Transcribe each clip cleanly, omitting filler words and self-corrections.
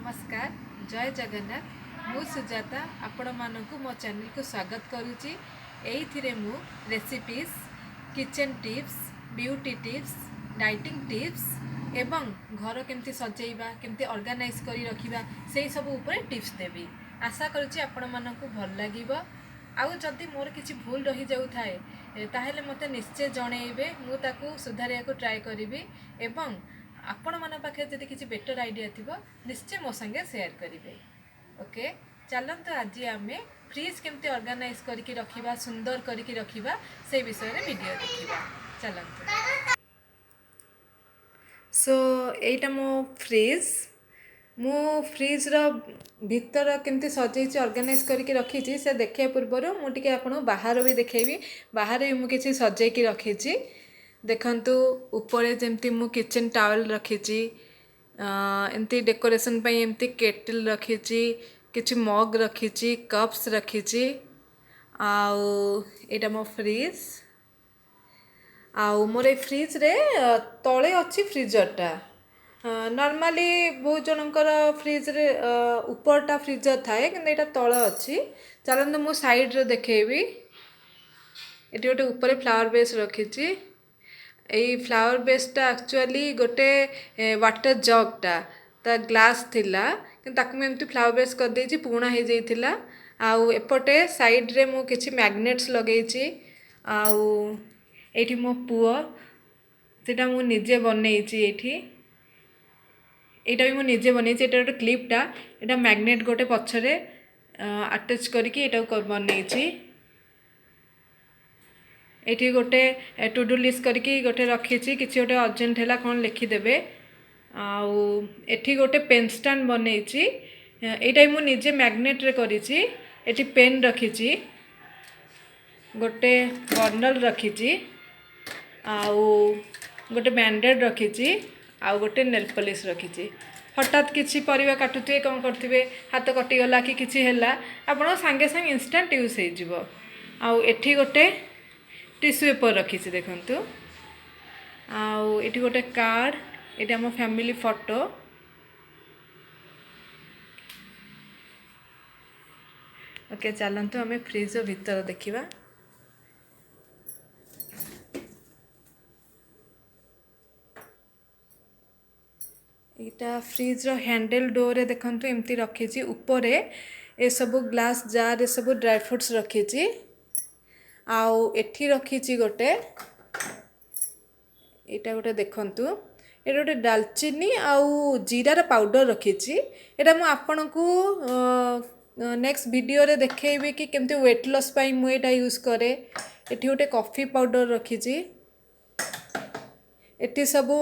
ନମସ୍କାର, ଜୟ ଜଗନ୍ନାଥ। ମୁଁ ସୁଜାତା ଆପଣମାନଙ୍କୁ ମୋ ଚ୍ୟାନେଲକୁ ସ୍ୱାଗତ କରୁଛି। ଏଇଥିରେ ମୁଁ recipes, kitchen tips, beauty tips, dieting tips ଏବଂ ଘର କେମିତି ସଜେଇବା, କେମିତି ଅର୍ଗାନାଇଜ୍ କରି ରଖିବା, ସେଇ ସବୁ ଉପରେ ଟିପ୍ସ ଦେବି। ଆଶା କରୁଛି ଆପଣମାନଙ୍କୁ ଭଲ ଲାଗିବ। ଆଉ ଯଦି ମୋର କିଛି ଭୁଲ ରହିଯାଉଥାଏ, ତାହେଲେ ମୋତେ ନିଶ୍ଚୟ ଜଣେଇବେ। ମୁଁ ତାକୁ ସୁଧାରିବାକୁ ଟ୍ରାଏ କରିବି ଏବଂ ଆପଣମାନଙ୍କ ପାଖରେ ଯଦି କିଛି ବେଟର୍ ଆଇଡ଼ିଆ ଥିବ, ନିଶ୍ଚୟ ମୋ ସାଙ୍ଗେ ସେୟାର କରିବେ। ଓକେ, ଚାଲନ୍ତୁ, ଆଜି ଆମେ ଫ୍ରିଜ୍ କେମିତି ଅର୍ଗାନାଇଜ୍ କରିକି ରଖିବା, ସୁନ୍ଦର କରିକି ରଖିବା, ସେଇ ବିଷୟରେ ଭିଡ଼ିଓ ଦେଖିବା। ଚାଲନ୍ତୁ। ସୋ ଏଇଟା ମୋ ଫ୍ରିଜ୍। ମୁଁ ଫ୍ରିଜ୍ର ଭିତର କେମିତି ସଜେଇଛି, ଅର୍ଗାନାଇଜ୍ କରିକି ରଖିଛି, ସେ ଦେଖିବା ପୂର୍ବରୁ ମୁଁ ଟିକେ ଆପଣଙ୍କୁ ବାହାର ବି ଦେଖେଇବି। ବାହାରେ ବି ମୁଁ କିଛି ସଜେଇକି ରଖିଛି। ଦେଖନ୍ତୁ, ଉପରେ ଯେମିତି ମୁଁ କିଚେନ୍ ଟାୱେଲ୍ ରଖିଛି, ଏମିତି ଡେକୋରେସନ୍ ପାଇଁ ଏମିତି କେଟଲ୍ ରଖିଛି, କିଛି ମଗ୍ ରଖିଛି, କପ୍ସ ରଖିଛି। ଆଉ ଏଇଟା ମୋ ଫ୍ରିଜ୍। ଆଉ ମୋର ଏଇ ଫ୍ରିଜ୍ରେ ତଳେ ଅଛି ଫ୍ରିଜରଟା। ନର୍ମାଲି ବହୁତ ଜଣଙ୍କର ଫ୍ରିଜ୍ରେ ଉପରଟା ଫ୍ରିଜର ଥାଏ, କିନ୍ତୁ ଏଇଟା ତଳେ ଅଛି। ଚାଲନ୍ତୁ, ମୁଁ ସାଇଡ଼୍ରେ ଦେଖେଇବି। ଏଠି ଗୋଟେ ଉପରେ ଫ୍ଲାୱାର ବେସ୍ ରଖିଛି। ଏଇ ଫ୍ଲାୱାର ବେସ୍ଟା ଆକ୍ଚୁଆଲି ଗୋଟେ ୱାଟର ଜଗ୍ଟା, ତା ଗ୍ଲାସ୍ ଥିଲା, କିନ୍ତୁ ତାକୁ ମୁଁ ଏମିତି ଫ୍ଲାୱାର ବେସ୍ କରିଦେଇଛି, ପୁରୁଣା ହେଇଯାଇଥିଲା। ଆଉ ଏପଟେ ସାଇଡ଼୍ରେ ମୁଁ କିଛି ମ୍ୟାଗ୍ନେଟ୍ସ ଲଗେଇଛି। ଆଉ ଏଇଠି ମୋ ପୁଅ, ସେଇଟା ମୁଁ ନିଜେ ବନେଇଛି। ଏଇଠି ଏଇଟା ବି ମୁଁ ନିଜେ ବନେଇଛି। ଏଇଟା ଗୋଟେ କ୍ଲିପ୍ଟା, ଏଇଟା ମ୍ୟାଗ୍ନେଟ୍ ଗୋଟେ ପଛରେ ଆଟାଚ୍ କରିକି ଏଇଟାକୁ ବନେଇଛି। ଏଇଠି ଗୋଟେ ଟୁ do list କରିକି ଗୋଟେ ରଖିଛି, କିଛି ଗୋଟେ ଅର୍ଜେଣ୍ଟ ହେଲା କ'ଣ ଲେଖିଦେବେ। ଆଉ ଏଠି ଗୋଟେ ପେନ୍ ଷ୍ଟାଣ୍ଡ ବନେଇଛି। ଏଇଟା ବି ମୁଁ ନିଜେ ମ୍ୟାଗ୍ନେଟ୍ରେ କରିଛି। ଏଠି ପେନ୍ ରଖିଛି, ଗୋଟେ ବର୍ଣ୍ଣର ରଖିଛି, ଆଉ ଗୋଟେ ବ୍ୟାଣ୍ଡେଡ଼ ରଖିଛି, ଆଉ ଗୋଟେ ନେଲ୍ ପଲିସ୍ ରଖିଛି। ହଠାତ୍ କିଛି ପରିବା କାଟୁଥିବେ, କ'ଣ କରୁଥିବେ, ହାତ କଟିଗଲା କି କିଛି ହେଲା, ଆପଣ ସାଙ୍ଗେ ସାଙ୍ଗେ ଇନଷ୍ଟାଣ୍ଟ ୟୁଜ୍ ହେଇଯିବ। ଆଉ ଏଠି ଗୋଟେ ଟିସୁ ପେପର୍ ରଖିଛି, ଦେଖନ୍ତୁ। ଆଉ ଏଠି ଗୋଟେ କାର୍ଡ଼। ଏଇଟା ଆମ ଫ୍ୟାମିଲି ଫଟୋ। ଓକେ, ଚାଲନ୍ତୁ ଆମେ ଫ୍ରିଜ୍ର ଭିତର ଦେଖିବା। ଏଇଟା ଫ୍ରିଜ୍ର ହ୍ୟାଣ୍ଡେଲ୍ ଡୋର୍ରେ ଦେଖନ୍ତୁ, ଏମିତି ରଖିଛି। ଉପରେ ଏସବୁ ଗ୍ଲାସ୍ ଜାର୍, ଏସବୁ ଡ୍ରାଏ ଫ୍ରୁଟ୍ସ ରଖିଛି। ଆଉ ଏଠି ରଖିଛି ଗୋଟେ, ଏଇଟା ଗୋଟେ ଦେଖନ୍ତୁ, ଏଇଟା ଗୋଟେ ଡାଲଚିନି ଆଉ ଜିରାର ପାଉଡ଼ର ରଖିଛି। ଏଇଟା ମୁଁ ଆପଣଙ୍କୁ ନେକ୍ସଟ ଭିଡ଼ିଓରେ ଦେଖେଇବି କି କେମିତି ୱେଟ୍ ଲସ୍ ପାଇଁ ମୁଁ ଏଇଟା ୟୁଜ୍ କରେ। ଏଠି ଗୋଟେ କଫି ପାଉଡ଼ର ରଖିଛି। ଏଠି ସବୁ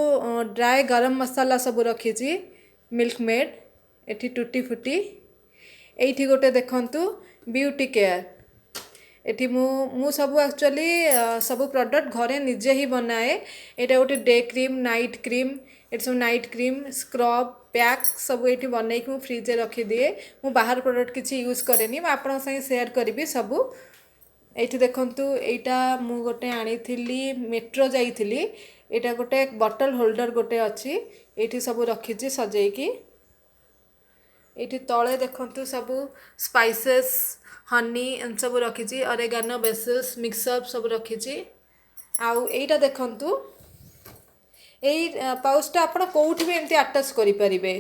ଡ୍ରାଏ ଗରମ ମସଲା ସବୁ ରଖିଛି, ମିଲ୍କ ମେଡ଼୍, ଏଠି ଟୁଟି ଫୁଟି। ଏଇଠି ଗୋଟେ ଦେଖନ୍ତୁ, ବିୟୁଟି କେୟାର। ଏଠି ମୁଁ ସବୁ ଆକ୍ଚୁଆଲି ସବୁ ପ୍ରଡ଼କ୍ଟ ଘରେ ନିଜେ ହିଁ ବନାଏ। ଏଇଟା ଗୋଟେ ଡେ କ୍ରିମ୍, ନାଇଟ୍ କ୍ରିମ୍, ଏଠି ସବୁ ନାଇଟ୍ କ୍ରିମ୍, ସ୍କ୍ରବ୍, ପ୍ୟାକ୍ ସବୁ ଏଇଠି ବନେଇକି ମୁଁ ଫ୍ରିଜ୍ରେ ରଖିଦିଏ। ମୁଁ ବାହାର ପ୍ରଡ଼କ୍ଟ କିଛି ୟୁଜ୍ କରେନି। ମୁଁ ଆପଣଙ୍କ ସାଙ୍ଗେ ସେୟାର କରିବି ସବୁ। ଏଇଠି ଦେଖନ୍ତୁ, ଏଇଟା ମୁଁ ଗୋଟେ ଆଣିଥିଲି, ମେଟ୍ରୋ ଯାଇଥିଲି। ଏଇଟା ଗୋଟେ ବଟଲ୍ ହୋଲ୍ଡର ଗୋଟେ ଅଛି, ଏଇଠି ସବୁ ରଖିଛି ସଜେଇକି। ଏଇଠି ତଳେ ଦେଖନ୍ତୁ, ସବୁ ସ୍ପାଇସେସ୍, ହନି ଏମିତି ସବୁ ରଖିଛି, ଅରେଗାନୋ, ବେସିଲ୍ସ, ମିକ୍ସଅପ୍ ସବୁ ରଖିଛି। ଆଉ ଏଇଟା ଦେଖନ୍ତୁ, ଏଇ ପାଉଚ୍ଟା ଆପଣ କେଉଁଠି ବି ଏମିତି ଆଟାଚ୍ କରିପାରିବେ।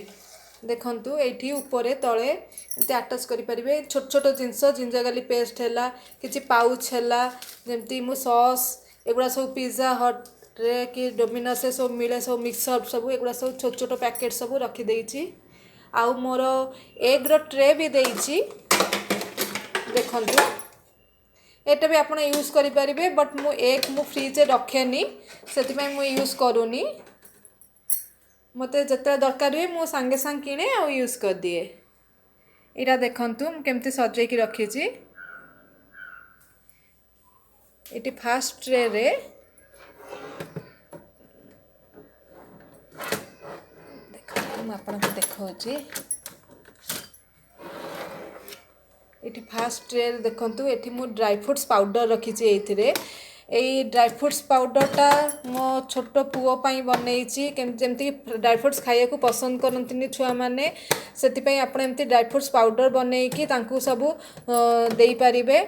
ଦେଖନ୍ତୁ, ଏଇଠି ଉପରେ ତଳେ ଏମିତି ଆଟାଚ୍ କରିପାରିବେ। ଛୋଟ ଛୋଟ ଜିନିଷ, ଜିଞ୍ଜର ଗାର୍ଲିକ୍ ପେଷ୍ଟ ହେଲା, କିଛି ପାଉଚ୍ ହେଲା, ଯେମିତି ମୁଁ ସସ୍ ଏଗୁଡ଼ା ସବୁ ପିଜ୍ଜା ହଟ୍ରେ କି ଡୋମିନୋସ୍ରେ ସବୁ ମିଳେ, ସବୁ ମିକ୍ସଅପ୍ ସବୁ, ଏଗୁଡ଼ା ସବୁ ଛୋଟ ଛୋଟ ପ୍ୟାକେଟ୍ ସବୁ ରଖିଦେଇଛି। ଆଉ ମୋର ଏଗ୍ର ଟ୍ରେ ବି ଦେଇଛି, ଦେଖନ୍ତୁ। ଏଇଟା ବି ଆପଣ ୟୁଜ୍ କରିପାରିବେ, ବଟ୍ ମୁଁ ଏଗ୍ ମୁଁ ଫ୍ରିଜ୍ରେ ରଖେନି, ସେଥିପାଇଁ ମୁଁ ୟୁଜ୍ କରୁନି। ମୋତେ ଯେତେବେଳେ ଦରକାର ହୁଏ, ମୁଁ ସାଙ୍ଗେ ସାଙ୍ଗେ କିଣେ ଆଉ ୟୁଜ୍ କରିଦିଏ। ଏଇଟା ଦେଖନ୍ତୁ, ମୁଁ କେମିତି ସଜେଇକି ରଖିଛି। ଏଠି ଫାର୍ଷ୍ଟ ଟ୍ରେରେ ଦେଖନ୍ତୁ, ମୁଁ ଆପଣଙ୍କୁ ଦେଖାଉଛି। ଏଠି ଫାର୍ଷ୍ଟ ଟ୍ରେରେ ଦେଖନ୍ତୁ, ଏଠି ମୁଁ ଡ୍ରାଇ ଫ୍ରୁଟ୍ସ ପାଉଡ଼ର ରଖିଛି ଏଇଥିରେ। ଏଇ ଡ୍ରାଏ ଫ୍ରୁଟ୍ସ ପାଉଡ଼ରଟା ମୋ ଛୋଟ ପୁଅ ପାଇଁ ବନେଇଛି। ଯେମିତି ଡ୍ରାଏ ଫ୍ରୁଟ୍ସ ଖାଇବାକୁ ପସନ୍ଦ କରନ୍ତିନି ଛୁଆମାନେ, ସେଥିପାଇଁ ଆପଣ ଏମିତି ଡ୍ରାଏ ଫ୍ରୁଟ୍ସ ପାଉଡ଼ର ବନେଇକି ତାଙ୍କୁ ସବୁ ଦେଇପାରିବେ।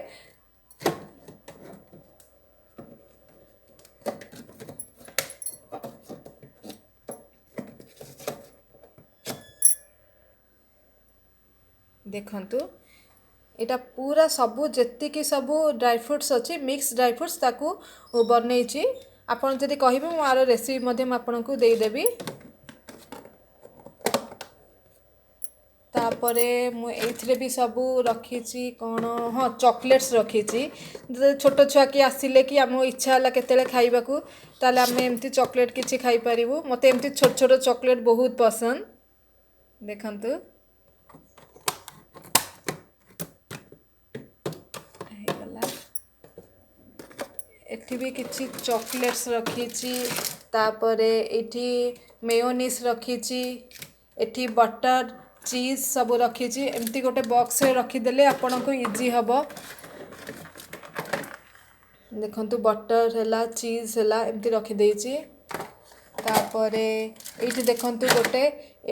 ଦେଖନ୍ତୁ, ଏଇଟା ପୁରା ସବୁ ଯେତିକି ସବୁ ଡ୍ରାଏ ଫ୍ରୁଟ୍ସ ଅଛି, ମିକ୍ସ ଡ୍ରାଏ ଫ୍ରୁଟ୍ସ, ତାକୁ ବନେଇଛି। ଆପଣ ଯଦି କହିବେ, ମୁଁ ଆର ରେସିପି ମଧ୍ୟ ମୁଁ ଆପଣଙ୍କୁ ଦେଇଦେବି। ତାପରେ ମୁଁ ଏଇଥିରେ ବି ସବୁ ରଖିଛି। କ'ଣ? ହଁ, ଚକୋଲେଟ୍ସ ରଖିଛି। ଛୋଟ ଛୁଆ କି ଆସିଲେ କି ଆମ ଇଚ୍ଛା ହେଲା କେତେବେଳେ ଖାଇବାକୁ, ତାହେଲେ ଆମେ ଏମିତି ଚକୋଲେଟ୍ କିଛି ଖାଇପାରିବୁ। ମୋତେ ଏମିତି ଛୋଟ ଛୋଟ ଚକୋଲେଟ୍ ବହୁତ ପସନ୍ଦ। ଦେଖନ୍ତୁ, ହେଇଗଲା। ଏଠି ବି କିଛି ଚକୋଲେଟ୍ସ ରଖିଛି। ତାପରେ ଏଇଠି ମେୟୋନିସ୍ ରଖିଛି। ଏଠି ବଟର୍, ଚିଜ୍ ସବୁ ରଖିଛି। ଏମିତି ଗୋଟେ ବକ୍ସରେ ରଖିଦେଲେ ଆପଣଙ୍କୁ ଇଜି ହେବ। ଦେଖନ୍ତୁ, ବଟର୍ ହେଲା, ଚିଜ୍ ହେଲା, ଏମିତି ରଖିଦେଇଛି। ତାପରେ ଏଇଠି ଦେଖନ୍ତୁ, ଗୋଟେ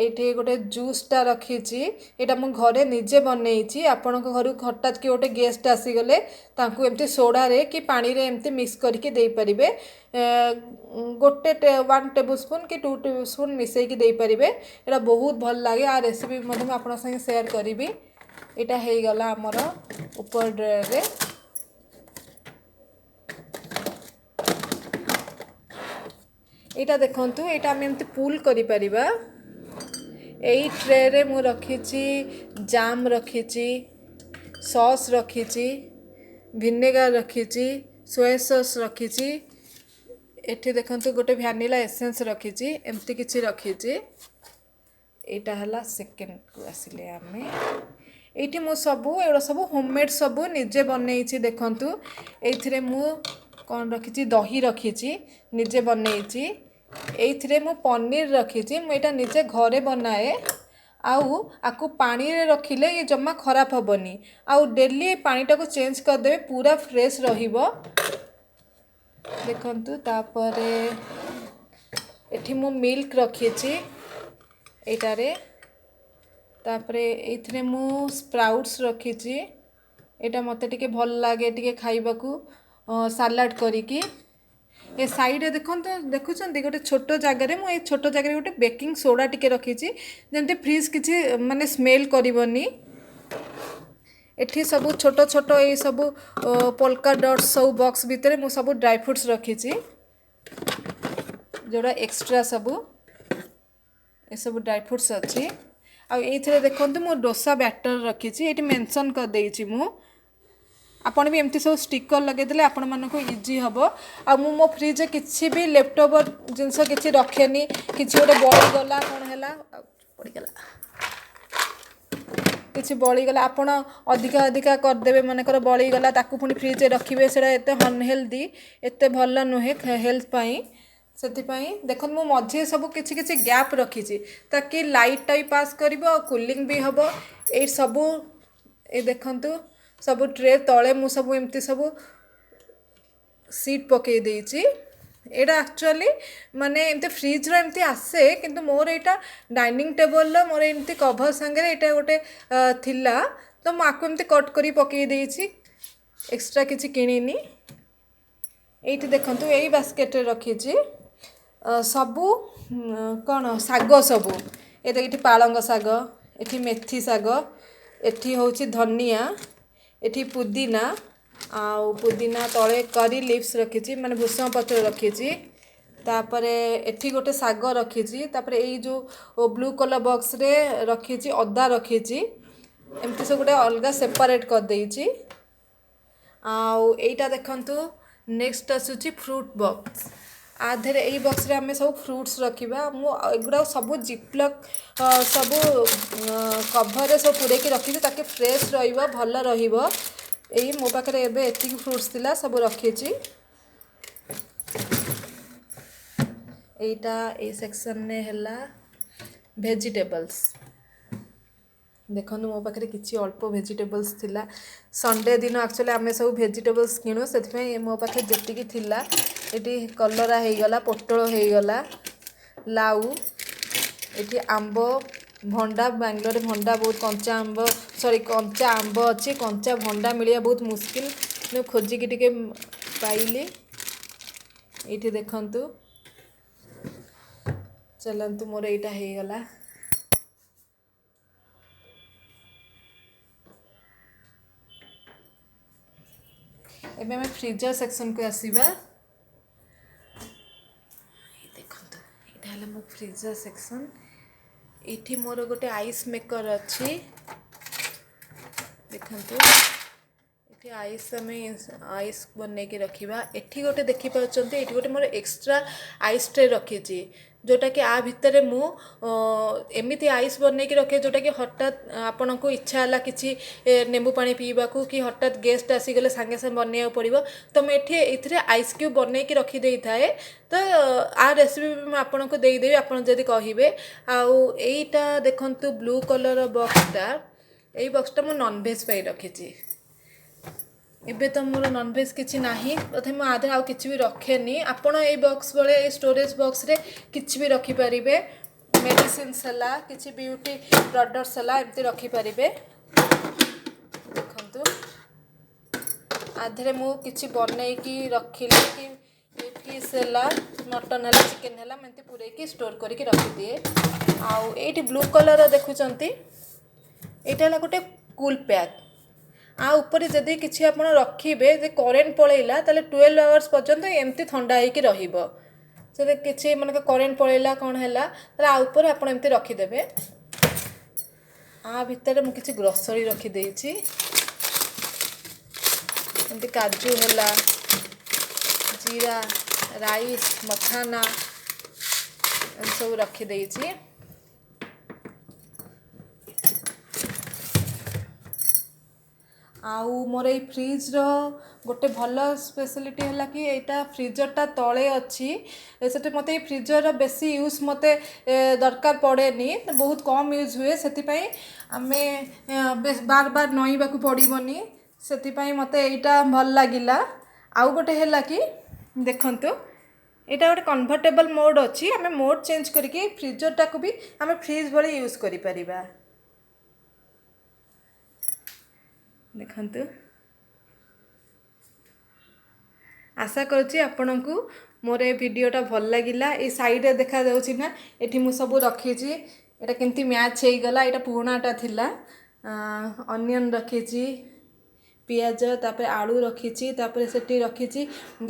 ଏଇଠି ଗୋଟେ ଜୁସ୍ଟା ରଖିଛି। ଏଇଟା ମୁଁ ଘରେ ନିଜେ ବନେଇଛି। ଆପଣଙ୍କ ଘରକୁ ହଠାତ୍ କି ଗୋଟେ ଗେଷ୍ଟ ଆସିଗଲେ, ତାଙ୍କୁ ଏମିତି ସୋଡ଼ାରେ କି ପାଣିରେ ଏମିତି ମିକ୍ସ କରିକି ଦେଇପାରିବେ। ଗୋଟେ 1 ଟେବୁଲ୍ ସ୍ପୁନ୍ କି 2 ଟେବୁଲ୍ ସ୍ପୁନ୍ ମିଶାଇକି ଦେଇପାରିବେ। ଏଇଟା ବହୁତ ଭଲ ଲାଗେ। ଆ ରେସିପି ମଧ୍ୟ ମୁଁ ଆପଣଙ୍କ ସାଙ୍ଗେ ସେୟାର କରିବି। ଏଇଟା ହେଇଗଲା ଆମର ଉପର ଡ୍ରୟରରେ। ଏଇଟା ଦେଖନ୍ତୁ, ଏଇଟା ଆମେ ଏମିତି ପୁଲ୍ କରିପାରିବା। ଏଇ ଟ୍ରେରେ ମୁଁ ରଖିଛି ଜାମ୍ ରଖିଛି, ସସ୍ ରଖିଛି, ଭିନେଗାର ରଖିଛି, ସୋୟା ସସ୍ ରଖିଛି। ଏଠି ଦେଖନ୍ତୁ, ଗୋଟେ ଭ୍ୟାନିଲା ଏସେନ୍ସ ରଖିଛି। ଏମିତି କିଛି ରଖିଛି। ଏଇଟା ହେଲା। ସେକେଣ୍ଡକୁ ଆସିଲେ ଆମେ, ଏଇଠି ମୁଁ ସବୁ ଏଗୁଡ଼ା ସବୁ ହୋମମେଡ଼୍, ସବୁ ନିଜେ ବନେଇଛି। ଦେଖନ୍ତୁ, ଏଇଥିରେ ମୁଁ କ'ଣ ରଖିଛି? ଦହି ରଖିଛି, ନିଜେ ବନେଇଛି। ଏଇଥିରେ ମୁଁ ପନିର ରଖିଛି। ମୁଁ ଏଇଟା ନିଜେ ଘରେ ବନାଏ। ଆଉ ଆକୁ ପାଣିରେ ରଖିଲେ ଇଏ ଜମା ଖରାପ ହେବନି। ଆଉ ଡେଲି ଏ ପାଣିଟାକୁ ଚେଞ୍ଜ କରିଦେବେ, ପୁରା ଫ୍ରେଶ୍ ରହିବ। ଦେଖନ୍ତୁ, ତାପରେ ଏଠି ମୁଁ ମିଲ୍କ ରଖିଛି ଏଇଟାରେ। ତାପରେ ଏଇଥିରେ ମୁଁ ସ୍ପ୍ରାଉଟ୍ସ ରଖିଛି। ଏଇଟା ମୋତେ ଟିକେ ଭଲ ଲାଗେ ଟିକେ ଖାଇବାକୁ ସାଲାଡ଼ କରିକି। ଏ ସାଇଡ଼ରେ ଦେଖନ୍ତୁ, ଦେଖୁଛନ୍ତି, ଗୋଟେ ଛୋଟ ଜାଗାରେ ମୁଁ ଏଇ ଛୋଟ ଜାଗାରେ ଗୋଟେ ବେକିଂ ସୋଡ଼ା ଟିକେ ରଖିଛି, ଯେମିତି ଫ୍ରିଜ୍ କିଛି ମାନେ ସ୍ମେଲ୍ କରିବନି। ଏଠି ସବୁ ଛୋଟ ଛୋଟ ଏଇ ସବୁ ପୋଲକା ଡଟ୍ସ ସବୁ ବକ୍ସ ଭିତରେ ମୁଁ ସବୁ ଡ୍ରାଏ ଫ୍ରୁଟ୍ସ ରଖିଛି, ଯେଉଁଟା ଏକ୍ସଟ୍ରା ସବୁ ଏସବୁ ଡ୍ରାଏ ଫ୍ରୁଟ୍ସ ଅଛି। ଆଉ ଏଇଥିରେ ଦେଖନ୍ତୁ, ମୁଁ ଦୋସା ବ୍ୟାଟର୍ ରଖିଛି। ଏଇଠି ମେନସନ୍ କରିଦେଇଛି ମୁଁ। ଆପଣ ବି ଏମିତି ସବୁ ଷ୍ଟିକର୍ ଲଗେଇଦେଲେ ଆପଣମାନଙ୍କୁ ଇଜି ହେବ। ଆଉ ମୁଁ ମୋ ଫ୍ରିଜ୍ରେ କିଛି ବି ଲେଫ୍ଟ ଓଭର୍ ଜିନିଷ କିଛି ରଖେନି। କିଛି ଗୋଟେ ବଳିଗଲା, କ'ଣ ହେଲା, ଆଉ ପଡ଼ିଗଲା, କିଛି ବଳିଗଲା, ଆପଣ ଅଧିକା ଅଧିକା କରିଦେବେ, ମନେକର ବଳିଗଲା, ତାକୁ ପୁଣି ଫ୍ରିଜ୍ରେ ରଖିବେ, ସେଇଟା ଏତେ ଅନହେଲ୍ଦି, ଏତେ ଭଲ ନୁହେଁ ହେଲ୍ଥ ପାଇଁ। ସେଥିପାଇଁ ଦେଖନ୍ତୁ, ମୁଁ ମଝିରେ ସବୁ କିଛି କିଛି ଗ୍ୟାପ୍ ରଖିଛି, ତାକି ଲାଇଟ୍ଟା ବି ପାସ୍ କରିବ ଆଉ କୁଲିଂ ବି ହେବ। ଏଇ ସବୁ ଏଇ ଦେଖନ୍ତୁ, ସବୁ ଟ୍ରେ ତଳେ ମୁଁ ସବୁ ଏମିତି ସବୁ ସିଟ୍ ପକାଇ ଦେଇଛି। ଏଇଟା ଆକ୍ଚୁଆଲି ମାନେ ଏମିତି ଫ୍ରିଜ୍ର ଏମିତି ଆସେ, କିନ୍ତୁ ମୋର ଏଇଟା ଡାଇନିଂ ଟେବଲ୍ର ମୋର ଏମିତି କଭର୍ ସାଙ୍ଗରେ ଏଇଟା ଗୋଟେ ଥିଲା, ତ ମୁଁ ଆକୁ ଏମିତି କଟ୍ କରି ପକାଇ ଦେଇଛି। ଏକ୍ସଟ୍ରା କିଛି କିଣିନି। ଏଇଠି ଦେଖନ୍ତୁ, ଏଇ ବାସ୍କେଟ୍ରେ ରଖିଛି ସବୁ କ'ଣ ଶାଗ ସବୁ। ଏଇଠି ପାଳଙ୍ଗ ଶାଗ, ଏଠି ମେଥି ଶାଗ, ଏଠି ହେଉଛି ଧନିଆ, ଏଠି ପୁଦିନା। ଆଉ ପୁଦିନା ତଳେ କରି ଲିଭ୍ସ ରଖିଛି, ମାନେ ଭୃଷଙ୍ଗ ପତ୍ର ରଖିଛି। ତାପରେ ଏଠି ଗୋଟେ ଶାଗ ରଖିଛି। ତାପରେ ଏଇ ଯେଉଁ ବ୍ଲୁ କଲର୍ ବକ୍ସରେ ରଖିଛି, ଅଦା ରଖିଛି। ଏମିତି ସବୁ ଗୋଟେ ଅଲଗା ସେପାରେଟ୍ କରିଦେଇଛି। ଆଉ ଏଇଟା ଦେଖନ୍ତୁ, ନେକ୍ସଟ ଆସୁଛି ଫ୍ରୁଟ୍ ବକ୍ସ। ଆ ଦେହରେ ଏଇ ବକ୍ସରେ ଆମେ ସବୁ ଫ୍ରୁଟ୍ସ ରଖିବା। ମୁଁ ଏଗୁଡ଼ାକ ସବୁ ଜିପ୍ଲକ୍ ସବୁ କଭରରେ ସବୁ ପୂରେଇକି ରଖିଛି, ତାକି ଫ୍ରେଶ୍ ରହିବ, ଭଲ ରହିବ। ଏଇ ମୋ ପାଖରେ ଏବେ ଏତିକି ଫ୍ରୁଟ୍ସ ଥିଲା, ସବୁ ରଖିଛି। ଏଇଟା ଏଇ ସେକ୍ସନରେ ହେଲା ଭେଜିଟେବଲ୍ସ। ଦେଖନ୍ତୁ, ମୋ ପାଖରେ କିଛି ଅଳ୍ପ ଭେଜିଟେବଲ୍ସ ଥିଲା। ସଣ୍ଡେ ଦିନ ଆକ୍ଚୁଆଲି ଆମେ ସବୁ ଭେଜିଟେବଲ୍ସ କିଣୁ, ସେଥିପାଇଁ ମୋ ପାଖରେ ଯେତିକି ଥିଲା। ଏଠି କଲରା ହେଇଗଲା, ପୋଟଳ ହେଇଗଲା, ଲାଉ, ଏଠି ଆମ୍ବ, ଭଣ୍ଡା। ବାଙ୍ଗଲୋରରେ ଭଣ୍ଡା ବହୁତ, କଞ୍ଚା ଆମ୍ବ, ସରି, କଞ୍ଚା ଆମ୍ବ ଅଛି, କଞ୍ଚା ଭଣ୍ଡା ମିଳିବା ବହୁତ ମୁସ୍କିଲ। ମୁଁ ଖୋଜିକି ଟିକେ ପାଇଲି। ଏଇଠି ଦେଖନ୍ତୁ। ଚାଲନ୍ତୁ, ମୋର ଏଇଟା ହେଇଗଲା। ଏବେ ଆମେ ଫ୍ରିଜର ସେକ୍ସନକୁ ଆସିବା। ଦେଖନ୍ତୁ, ଏଇଟା ହେଲା ମୋ ଫ୍ରିଜର ସେକ୍ସନ। ଏଇଠି ମୋର ଗୋଟେ ଆଇସ୍ ମେକର୍ ଅଛି। ଦେଖନ୍ତୁ, ଏଠି ଆଇସ୍, ଆମେ ଆଇସ୍ ବନେଇକି ରଖିବା। ଏଠି ଗୋଟେ ଦେଖିପାରୁଛନ୍ତି, ଏଠି ଗୋଟେ ମୋର ଏକ୍ସଟ୍ରା ଆଇସ୍ ଟ୍ରେ ରଖିଛି, ଯେଉଁଟାକି ଆ ଭିତରେ ମୁଁ ଏମିତି ଆଇସ୍ ବନେଇକି ରଖେ, ଯେଉଁଟାକି ହଠାତ୍ ଆପଣଙ୍କୁ ଇଚ୍ଛା ହେଲା କିଛି ଲେମ୍ବୁ ପାଣି ପିଇବାକୁ କି ହଠାତ୍ ଗେଷ୍ଟ ଆସିଗଲେ ସାଙ୍ଗେ ସାଙ୍ଗେ ବନେଇବାକୁ ପଡ଼ିବ, ତ ମୁଁ ଏଠି ଏଥିରେ ଆଇସ୍ କ୍ୟୁବ୍ ବନେଇକି ରଖିଦେଇଥାଏ। ତ ଆ ରେସିପି ବି ମୁଁ ଆପଣଙ୍କୁ ଦେଇଦେବି, ଆପଣ ଯଦି କହିବେ। ଆଉ ଏଇଟା ଦେଖନ୍ତୁ, ବ୍ଲୁ କଲର୍ ବକ୍ସଟା। ଏଇ ବକ୍ସଟା ମୁଁ ନନଭେଜ୍ ପାଇଁ ରଖିଛି। ଏବେ ତ ମୋର ନନଭେଜ୍ କିଛି ନାହିଁ, ତଥାପି ମୁଁ ଆ ଦେହରେ ଆଉ କିଛି ବି ରଖେନି। ଆପଣ ଏଇ ବକ୍ସ ଭଳିଆ, ଏଇ ଷ୍ଟୋରେଜ୍ ବକ୍ସରେ କିଛି ବି ରଖିପାରିବେ। ମେଡ଼ିସିନ୍ସ ହେଲା, କିଛି ବିୟୁଟି ପ୍ରଡ଼କ୍ଟସ୍ ହେଲା, ଏମିତି ରଖିପାରିବେ। ଦେଖନ୍ତୁ, ଆ ଦେହରେ ମୁଁ କିଛି ବନେଇକି ରଖିଲି କି ଫିସ୍ ହେଲା, ମଟନ୍ ହେଲା, ଚିକେନ୍ ହେଲା, ମୁଁ ଏମିତି ପୂରେଇକି ଷ୍ଟୋର୍ କରିକି ରଖିଦିଏ। ଆଉ ଏଇଠି ବ୍ଲୁ କଲର୍ ଦେଖୁଛନ୍ତି, ଏଇଟା ହେଲା ଗୋଟେ କୁଲ୍ ପ୍ୟାକ୍। ଆ ଉପରେ ଯଦି କିଛି ଆପଣ ରଖିବେ, ଯେ କରେଣ୍ଟ ପଳେଇଲା, ତାହେଲେ 12 ଆୱାର୍ସ ପର୍ଯ୍ୟନ୍ତ ଏମିତି ଥଣ୍ଡା ହେଇକି ରହିବ। ଯଦି କିଛି ମାନେ କରେଣ୍ଟ ପଳେଇଲା, କ'ଣ ହେଲା, ତାହେଲେ ଆ ଉପରେ ଆପଣ ଏମିତି ରଖିଦେବେ। ଆ ଭିତରେ ମୁଁ କିଛି ଗ୍ରସରୀ ରଖିଦେଇଛି। ଏମିତି କାଜୁ ହେଲା, ଜିରା, ରାଇସ୍, ମଖାନା, ଏମିତି ସବୁ ରଖିଦେଇଛି। ଆଉ ମୋର ଏଇ ଫ୍ରିଜ୍ର ଗୋଟେ ଭଲ ସ୍ପେଶାଲିଟି ହେଲା କି ଏଇଟା ଫ୍ରିଜରଟା ତଳେ ଅଛି। ସେଠି ମୋତେ ଏଇ ଫ୍ରିଜରର ବେଶୀ ୟୁଜ୍ ମୋତେ ଦରକାର ପଡ଼େନି, ବହୁତ କମ୍ ୟୁଜ୍ ହୁଏ। ସେଥିପାଇଁ ଆମେ ବାର ବାର ନଇଁବାକୁ ପଡ଼ିବନି, ସେଥିପାଇଁ ମୋତେ ଏଇଟା ଭଲ ଲାଗିଲା। ଆଉ ଗୋଟେ ହେଲା କି ଦେଖନ୍ତୁ, ଏଇଟା ଗୋଟେ କନଭର୍ଟେବଲ୍ ମୋଡ଼୍ ଅଛି। ଆମେ ମୋଡ଼୍ ଚେଞ୍ଜ କରିକି ଫ୍ରିଜରଟାକୁ ବି ଆମେ ଫ୍ରିଜ୍ ଭଳି ୟୁଜ୍ କରିପାରିବା। ଦେଖନ୍ତୁ, ଆଶା କରୁଛି ଆପଣଙ୍କୁ ମୋର ଏ ଭିଡ଼ିଓଟା ଭଲ ଲାଗିଲା। ଏଇ ସାଇଡ଼୍ରେ ଦେଖାଯାଉଛି ନା, ଏଠି ମୁଁ ସବୁ ରଖିଛି। ଏଇଟା କେମିତି ମ୍ୟାଚ୍ ହେଇଗଲା, ଏଇଟା ପୁରୁଣାଟା ଥିଲା। ଅନିଅନ୍ ରଖିଛି, ପିଆଜ, ତାପରେ ଆଳୁ ରଖିଛି, ତାପରେ ସେଠି ରଖିଛି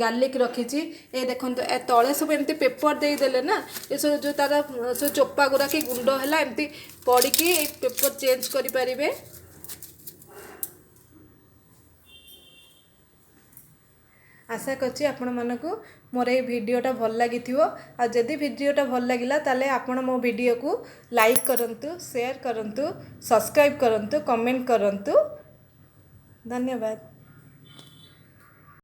ଗାର୍ଲିକ୍ ରଖିଛି। ଏ ଦେଖନ୍ତୁ, ଏ ତଳେ ସବୁ ଏମିତି ପେପର୍ ଦେଇଦେଲେ ନା, ଏସବୁ ଯେଉଁ ତାର ସବୁ ଚୋପା ଗୁଡ଼ା କି ଗୁଣ୍ଡ ହେଲା, ଏମିତି ପଡ଼ିକି ଏଇ ପେପର୍ ଚେଞ୍ଜ କରିପାରିବେ। ଆଶା କରୁଛି ଆପଣମାନଙ୍କୁ ମୋର ଏଇ ଭିଡ଼ିଓଟା ଭଲ ଲାଗିଥିବ। ଆଉ ଯଦି ଭିଡ଼ିଓଟା ଭଲ ଲାଗିଲା, ତାହେଲେ ଆପଣ ମୋ ଭିଡ଼ିଓକୁ ଲାଇକ୍ କରନ୍ତୁ, ସେୟାର କରନ୍ତୁ, ସବସ୍କ୍ରାଇବ୍ କରନ୍ତୁ, କମେଣ୍ଟ କରନ୍ତୁ। ଧନ୍ୟବାଦ।